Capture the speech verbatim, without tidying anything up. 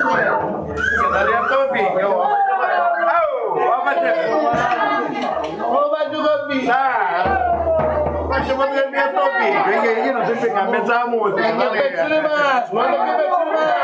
Daria a to figghiu. Oh, ma faccio, ma faccio capire. Faccio capire a to figghiu, perché io non so più che a mezza musica. Che pezzo di Pasqua, ma che pezzo di Pasqua?